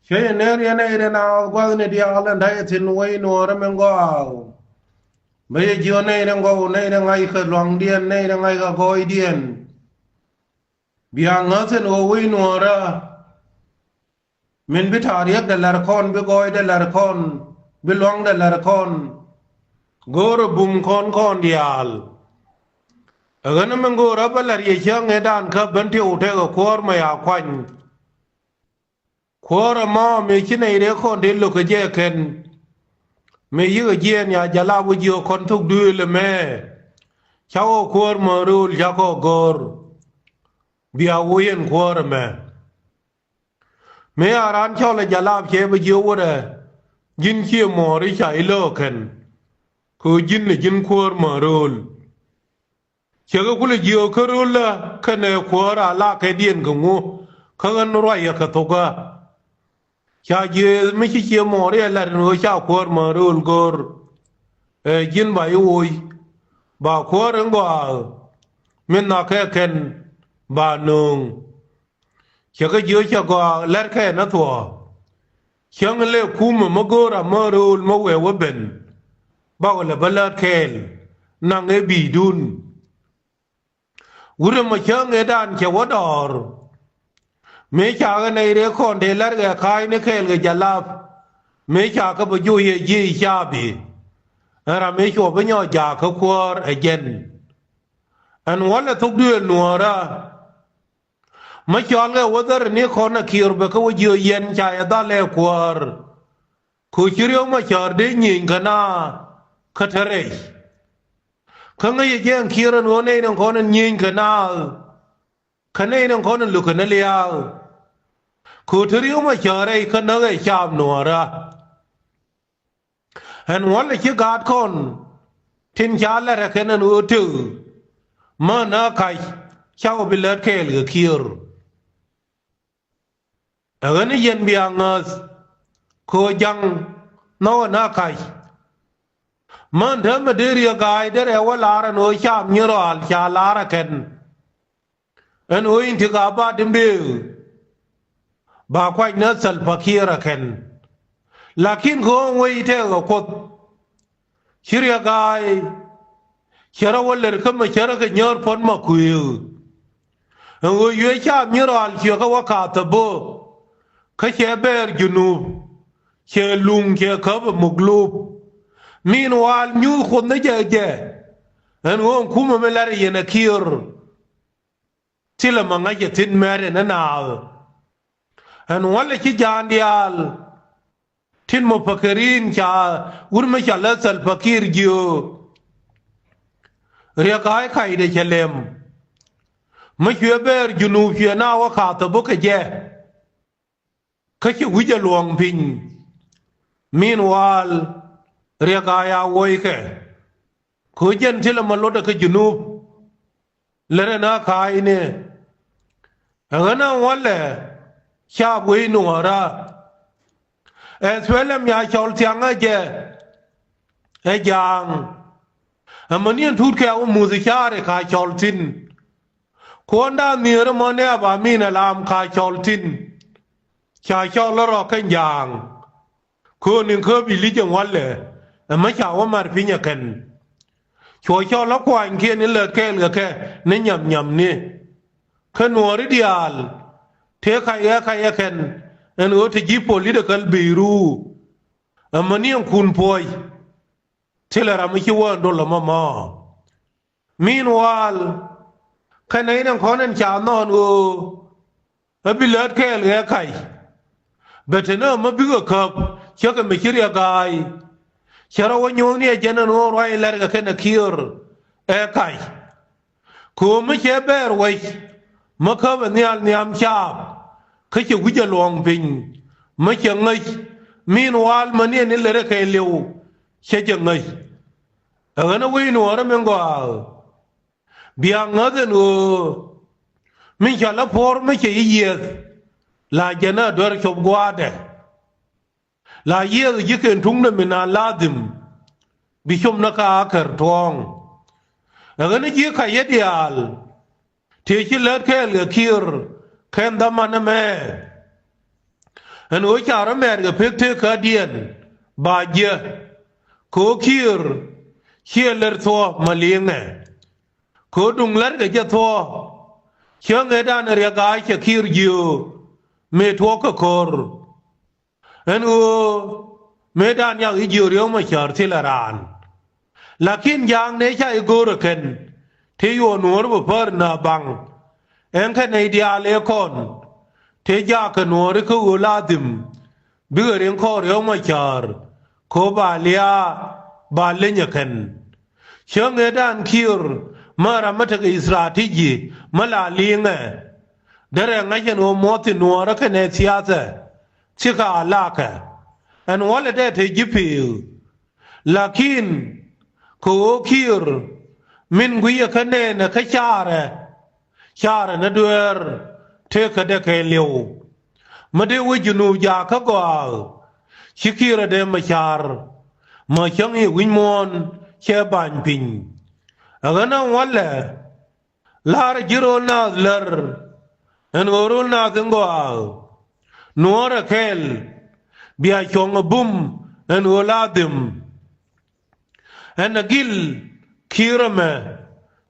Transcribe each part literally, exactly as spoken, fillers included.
Cä yɛ ner yɛ nɛy rɛ naath gua̱thni diaal ɛn ta̱yɛ thi̱n wec nuɔ̱ɔ̱rä min gɔaa. Bä yɛ jiök nɛy rɛ ŋɔw, nɛy rɛ ŋa̱ckɛ lua̱ŋdiɛn, nɛy rɛ ŋa̱ckɛ gɔɔydiɛn. Bia ŋäth ɛn ɣöö wec nuɔ̱ɔ̱rä min bi ta̱a̱ riɛkdɛ la̱r kɔn, bi gɔɔydɛ la̱r kɔn, bi lua̱ŋdɛ la̱r kɔn. Go̱o̱rä bum kɔn kɔn diaal. Ɛ ɣän min go̱o̱rä bä la̱r yɛ cäŋ ëëdan kä ben tiw tekɛ kuäär mɛ ya kuany. Kuäär ɛmɔ mëë ci nɛy rɛɛ kɔn tëë lo̱k kɛ jɛ kɛn. Mëë yikɛ jiɛɛn ya jalap wä jiök kɔn thok duëël ɛmɛ. Ca wä kuäär mɛ rööl ca kɔ go̱o̱r. Bia wä yɛn kuäär ɛmɛ. Mëë a raan cɔl ɛ jalap cɛ bä jiök wä rɛ. Ji̱n cië mɔɔri ca ilöök kɛn. Kɛ ɣöö ji̱n ɛ ji̱n kuäär mɛ rööl. Cɛ kɛ kulɛ jiök kä rööl ɛ kɛnɛ kuäär a la kɛ diɛn kɛ ŋu kä ɣän ruacɛ kɛ thokä. Ca jiëëth mi ci cië mɔɔri ɛ lat ɛn ɣöö ca kuäär mɛ rööl go̱o̱r. Ɛ ji̱n ba i̱ woc ba kuäär in gɔaa min nhɔakɛ kɛn ba nööŋ. Cɛ kɛ jiök cɛ gɔaa lɛr kɛ nä thuɔ̱ɔ̱. Cäŋ lɛ kumɛ mä go̱o̱r amä rööl mä wëë wä ben. Bakɔ lɛ bä lät kɛɛl naŋ ëë bi̱i̱dun. Wurɛ mɔ cäŋ ëëdan cɛ wä dɔɔr. Mëë ca ɣän ɛ irɛ kɔn tëë lɛr kɛ ka̱a̱cni kɛɛl kɛ jalap. Mëë ca kä bä joc yɛ jiëc caap i̱ ɛn ram mëë cuɔ bä nyɔk jaak kä kuäär ɛ jɛn. Ɛn wälɛ thok duëël nuɔ̱ɔ̱rä. Mä cɔalkɛ wä dhär ni kɔn ɛ kiɛr bɛ kä wä jiök yɛn ca yɛ dhal ɛ kuäär. Kɛ ɣöö ci Riek Machar dee nyieny kɛ naath kä te rɛy. Kä ŋäcɛ jɛ ɛn kiɛr ɛn ɣöö nɛy ni kɔn ɛn nyieny kɛ naath. Kä nɛy ni kɔn ɛn lo̱k kɛ ni liaak. Kɛ ɣöö te Riek Machar rɛy kä näk ɛ caap nuɔ̱ɔ̱rä. Ɛn wälɛ ci gaat kɔn tin ca lɛt ɛ kɛn ɛn ɣöö tëë mä nä kac ca wä bi lät kɛɛl kɛ kiɛr. Ɛ ɣän i̱ yɛn bia ŋäth kɛ ɣöö ja̱ŋ nhɔkɛ nä kac. Män täämɛ dee Riek Ga̱a̱c derɛ wä la̱r ɛn ɣöö caap nyin rɔal ca la̱r ɛ kɛn. Ɛn ɣöö in ti ka ba ti mbëë ba kuac nä Salva Kiir ɛ kɛn. Lakin kɛ ɣöö wec tɛɛk ɛ Kuoth. Ci Riek Ga̱a̱c cɛ rɔ wä lɛr kä mɛ cärä kɛ nyäär puɔ̱t ma kuëëk. Ɛn ɣöö yuëë caap nyin rɔal ciɛ kä wä ka̱a̱th ɛ bä. Kä cɛ bɛɛr Junub cɛ luŋ cɛ käp ɛ muk lup. Min wal nyuuth Kuoth ni jɛ jɛ. Ɛn ɣöö ɛn kumɛ mi lar yɛn ɛ Kiir. Thilɛ ma ŋa̱c ɛ thi̱n mɛɛt ɛn ɛ naath. Ɛn wälɛ ci ja̱a̱n diaal. Tin mɔ pakärin ca wur mi ca lä Salva Kiir jiö. Riek Ga̱a̱c kacdɛ cɛ lɛm. Mi cuɛ bɛɛr Junub cuɛ na wä ka̱a̱th ɛ bä kɛ jɛ. Kä cɛ wi̱c ɛ luɔ̱ŋ piny. Meanwhile, Riek Ga̱a̱c a wuɔckɛ. Kɛ ɣöö jɛn thilɛ ma lotdɛ kä Junub. Lät ɛn a ka̱a̱cni. Ɛ ɣän a wälɛ caap wec nuɔ̱ɔ̱rä. Ɛ thuɛl ɛm ya cɔl thiaŋä jɛ. Ɛ ja̱a̱ŋ. Ɛ mäni ɛn tuut kɛ a wä muth caari ka cɔl thi̱n. Kuɔ̱ndan nhiëër ɛmɔ nɛ a ba min ɛ lam ka cɔl thi̱n. Ca cɔl ɛ rɔ kɛn ja̱a̱ŋ. Kööni kä bi li̱c ɛn wälɛ ɛ mä ca wä mar piny ɛ kɛn. Cuɔ cɔl ɛ kuanykiɛn in lät kɛɛl kɛ kɛ ni nyam nyamni. Kä nuɔɔri diaal tëë kac ɛ kac ɛ kɛn ɛn ɣöö te ji̱ political bi̱i̱ru. Ɛ mäni ɛn kun puɔ̱c. Thilɛ ram mi ci wä ɛn dolä mɔmɔ. Meanwhile, kɛn nɛy ni kɔn ɛn ca nhɔn ɣöö ɛ bi lät kɛɛl ɣɛ kac. Bɛ te ni ɛmɛ bikɛ käp cä kɛ mi ci Riek Ga̱a̱c. Cɛ rɔ wä nyo̱o̱ŋni ɛ jɛn ɛn ɣöö ruac lɛr kɛ kɛn ɛ Kiir ɛ kac. Kɛ ɣöö mi cɛ bɛɛr wec mi käp ɛ nhial nhiam caap. Kä cɛ wi̱c ɛ luɔ̱ŋ piny mi cɛ ŋäc. Meanwhile mäni ɛn in lät ɛ kɛɛliw cɛ jɛ ŋäc. Ɛ ɣän ɛ wec nuɔɔrä mi gɔaa. Bia ŋäth ɛn ɣöö min ca lä puɔ̱ɔ̱r mi cɛ yi yiëëth. La jɛn ɛ duer cop gua̱a̱dɛ. La yiëëth ji̱ kɛn tuŋdɛ min a ladhim bi cop ni ka a kär tuɔ̱ɔ̱ŋ. Ɛ ɣän ji̱ ka yɛ diaal. Tëë ci lät kɛɛl kɛ Kiir kɛn dhaman ɛmɛ. Ɛn ɣöö ca rɔ mɛɛt kɛ pek tëëkädiɛn ba jiɛ. Kɛ ɣöö Kiir ciɛ lär thuɔ̱k ma liŋɛ. Kɛ ɣöö duŋ lärkɛ jɛ thuɔ̱k, cäŋ ëëdan riɛk a cɛ Kiir jiöök mëë tuɔɔk kɛ ko̱r. Ɛn ɣöö mëëdan yak i̱ jiöök Riek Machar thilɛ raan. Lakin jaakni ca i̱ go̱o̱rä kɛn, tëë yuɔɔk Nuɔ̱ɔ̱r bɛ päär na baŋ. Ɛn kɛn nɛy diaal ëë kɔn, tëë jaakɛ Nuɔ̱ɔ̱ri kä ɣöö la dhim bikɛ riŋ kɔɔr Riek Machar, kɛ ɣöö ba lia̱a̱, ba leny ɛ kɛn. Cäŋ ëëdan Kiir, mä ram mä tekɛ strategy, mä la liŋɛ. Derɛ ŋa̱c ɛn ɣöö muɔth in Nuɔ̱ɔ̱rä kɛnɛ thiathɛ, thikɛ a lakɛ. Ɛn wälɛ dee te ji̱ pi̱i̱. Lakin kɛ ɣöö Kiir min guiyɛ kä nɛɛnɛ kä caarɛ, caarɛ ni dueer tëëkädɛ kɛɛliw. Mi dee wec Junub jaak kä gɔaa, ci Kiir ɛ dee Machar, ma cäŋ i̱ wi̱c muɔ̱ɔ̱n cɛ ba̱ny piny. Ɛ ɣän ɛ wälɛ, la̱rä ji̱ ro̱l naath lär, ɛn ɣöö ro̱l naath in gɔaa. Nuɔ̱ɔ̱rɛ kɛɛl, bia cuɔ̱ŋ ɛ bum, ɛn ɣöö la dhim. Ɛn ɛ gil Kiir ɛmɛ,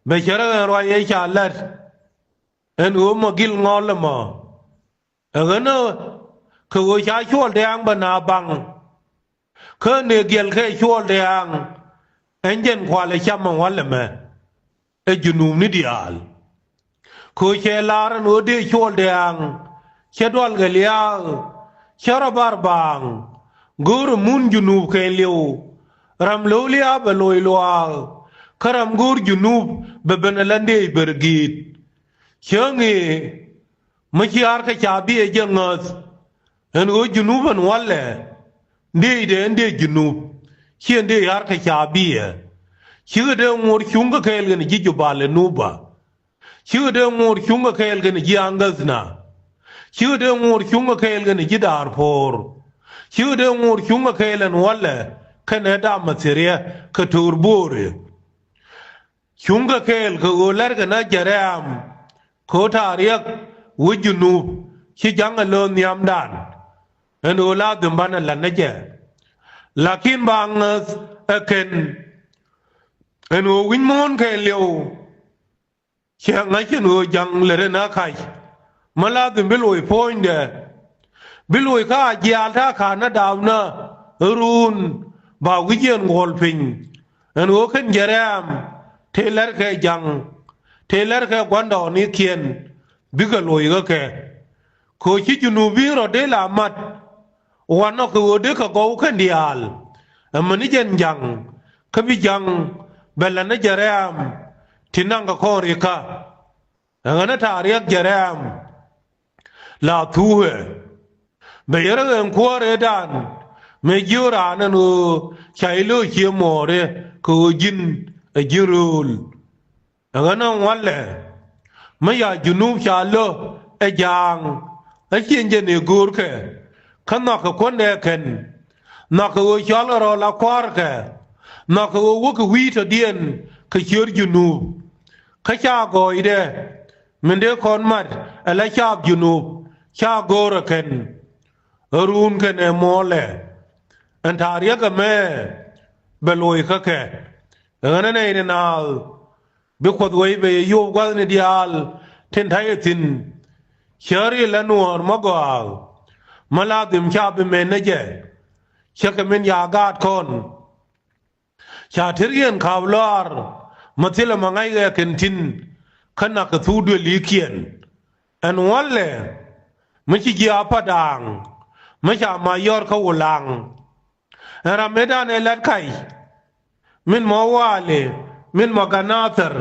bɛ cärä ɛn ruac ëë ca la̱t. Ɛn ɣöö mɔ gil ŋɔl ɛmɔ. Ɛ ɣän ɛ kɛ ɣöö ca Cuɔl Dɛ̈ɛ̈ŋ bɛ na baŋ. Kä nëë giɛl kɛ Cuɔl Dɛ̈ɛ̈ŋ, ɛn jɛn kualɛ cam ɛn wälɛ mɛ. Ɛ Junubni diaal. Kɛ ɣöö cɛ lar ɛn ɣöö dee Cuɔl Dɛ̈ɛ̈ŋ, cɛ dual kɛ lia̱a̱, cɛ rɔ bar baaŋ, go̱o̱rɛ mun Junub kɛɛliw. Ram lo̱w lia̱a̱ bɛ loc luaak, kä ram go̱o̱r Junub bɛ ben ɛ la dee i̱ ber gi̱i̱t. Cäŋ i̱, mi ci harka cabiya jɛ ŋäth. Ɛn ɣöö Junub ɛn wälɛ, dee dee ɛn dee Junub, ci ɛn dee harka cabiya. Cikɛ dee ŋuɔ̱t cuŋ kä kɛɛl kɛn ji̱ Jubal ɛ Nuba. Cikɛ dee ŋuɔ̱t cuŋ kä kɛɛl kɛn ji̱ Aŋgäthna. Cikɛ dee ŋuɔ̱t cuŋ kä kɛɛl kɛn ji̱ Darpor. Cikɛ dee ŋuɔ̱t cuŋ kä kɛɛl ɛn wälɛ kɛnɛ dam Mathiriɛ kɛ To̱r Bo̱o̱ri. Cuŋ kɛ kɛɛl kɛ ɣöö lɛr kɛ na jɛ rɛ̈ɛ̈m, kɛ ɣöö ta̱a̱ riɛk wec Junub, ci ja̱ŋ ɛ lööŋ nhiamdan. Ɛn ɣöö la dhim banɛ la̱t ni jɛ. Lakin ba ŋäth ɛ kɛn, ɛn ɣöö wi̱c muɔ̱ɔ̱n kɛɛliw. Cɛ ŋa̱c ɛn ɣöö ja̱ŋ lät ɛn a ka̱c. Mä la dhim bi loc puɔ̱nydɛ. Bi loc kä a jiaal ta̱a̱ ka̱n na daapnä, ruun, ba wi̱c yɛn guɔ̱l piny. Ɛn ɣöö kɛn jɛ rɛ̈ɛ̈m, tëë lɛr kɛ ja̱ŋ, tëë lɛr kɛ gua̱ndɔɔŋnikiɛn, bikɛ loc kä kɛ. Kɛ ɣöö ci Junub bi rɔ dee la mat. Wanɔ kɛ ɣöö dee kɛ gɔw kɛn diaal. Ɛmɛni jɛn ja̱ŋ, kä bi ja̱ŋ, bɛ lɛ ni jɛ rɛ̈ɛ̈m, ti naŋ kɛ kɔn rikä. Ɛ ɣän ɛ ta̱a̱ riɛk jɛ rɛ̈ɛ̈m. La thuuɛ. Bɛ yɛrɛ ɣɛn kuäär ëëdan. Mëë jiö raan ɛn ɣöö ca i̱ lo̱c cie muɔɔri kɛ ɣöö ji̱n ɛ ji̱n rööl. Ɛ ɣän ɛ ŋualɛ. Mi ya Junub ca lo̱ ɛ ja̱a̱ŋ. Ɛ ciɛn jɛ nëë go̱o̱rkɛ. Kä nhɔakɛ kuändɛ kɛn. Nhɔakɛ ɣöö cɔalkɛ rɔl a kua̱rkɛ. Nhɔakɛ ɣöö wäkɛ wi̱i̱ tɔ̱diɛn kɛ ciöör Junub. Kä ca gɔɔydɛ. Min dee kɔn mat ɛ la caap Junub ca go̱o̱rɛ kɛn. Ɛ ruun kɛn ɛ muɔlɛ. Ɛn ta̱a̱ riɛk ɛmɛ bɛ loc kä kɛ. Ɛ ɣän ɛ nɛy ni naath. Bi Kuoth wec bɛ yɛ yop gua̱thni diaal tin ta̱yɛ thi̱n. Cä ri̱ la nuɔ̱ɔ̱r mä gɔaa. Mä la dhim ca bi mɛn ni jɛ. Cä kɛ min ya gaat kɔn. Ca tër yɛn ka̱p lɔaar, mä thilɛ mä ŋa̱c ɣɛ kɛn tin, kä nak kɛ thuk duëlikiɛn. Ɛn wälɛ, mi ci ji̱ a Padaaŋ, mi ca ma yɔr kä Wulaŋ. Ɛn ram mëëdan ɛ la̱t kac, min mɔ waali, min mɔ Ganathɛr,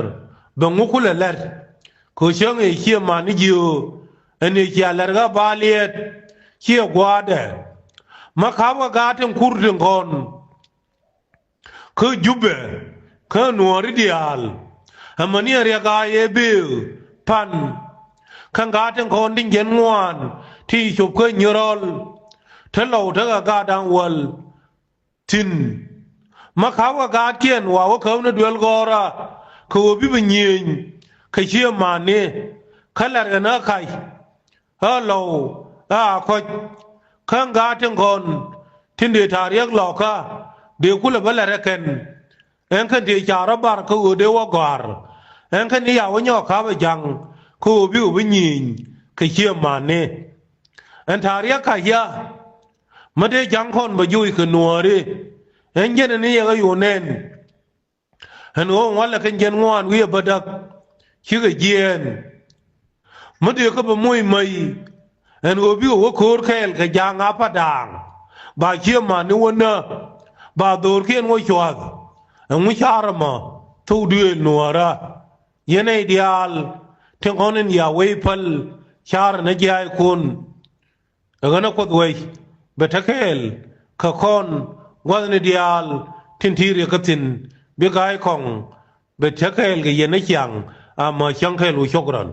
bɛ ŋuk kulɛ la̱t. Kɛ cäŋ ëë ciɛ man ni jiö, ɛn ëë cia la̱t ɣä ba liɛɛt, ciɛ gua̱a̱dɛ. Mä ka̱p ɣä gaat tin kur tin kɔn. Kä Jubɛ, kä nuɔ̱ɔ̱ri diaal. Amäni ɛ riɛk a yɛ bëë pan. Kä ŋa̱a̱t tin kɔn tin jiɛn ŋuan, ti cop kä nyirɔl. Te lɔw tekɛ gaat da̱ŋ wäl thi̱n. Mä ka̱pkɛ gaatkiɛn wa wä käp ni duel gɔ̱rä. Kɛ ɣöö bi bi nyiëëny, kɛ cië mani. Kä la̱t kɛ nä kac. Ɣä lɔw, ɣä a kɔc. Kä ɛn gaat tin kɔn tin dee ta̱a̱ riäk lɔkä dee kulɛ bä lɛt ɛ kɛn. Ɛn kɛn tëë ca rɔ bar kä ɣöö dee wä gɔ̱a̱r. Ɛn kɛn i̱ ya wä nyɔk ka̱pɛ ja̱ŋ kä ɣöö bikɛ bi nyieny kɛ cië mani. Ɛn ta̱a̱ riäk ka̱cä mi dee ja̱ŋ kɔn bɛ juuc kɛ nuɔ̱ɔ̱ri. Ɛn jɛn ɛn i̱ yɛ ɣä yo̱o̱ nɛn. Ɛn ɣöö ŋualɛ kɛn jiɛn ŋuan wi̱i̱ ɛ bädäk cikɛ jiɛɛn. Mi dee kä bɛ moc mäc ɛn ɣöö bikɛ wä ko̱o̱r kɛɛl kɛ ja̱a̱ŋ a pa̱t daaŋ. Ba cië man ni wä nä ba dho̱o̱rkiɛn wä cua̱th. Ɛŋu ca̱r ɛmɔ thok duëël nuɔ̱ɔ̱rä. Yɛn nɛy diaal tin kɔn in ya wec päl ca̱r ɛn ɛ jiaackun. Ɛ ɣän ɛ Kuoth wec bɛ te kɛɛl kɛ kɔn gua̱thni diaal tin ti̱i̱r yɛ kä thi̱n bi ga̱a̱c kɔŋ bɛ te kɛɛl kɛ yɛn ɛ ciaŋ. Amä cäŋ kɛɛl wu cok rɔn.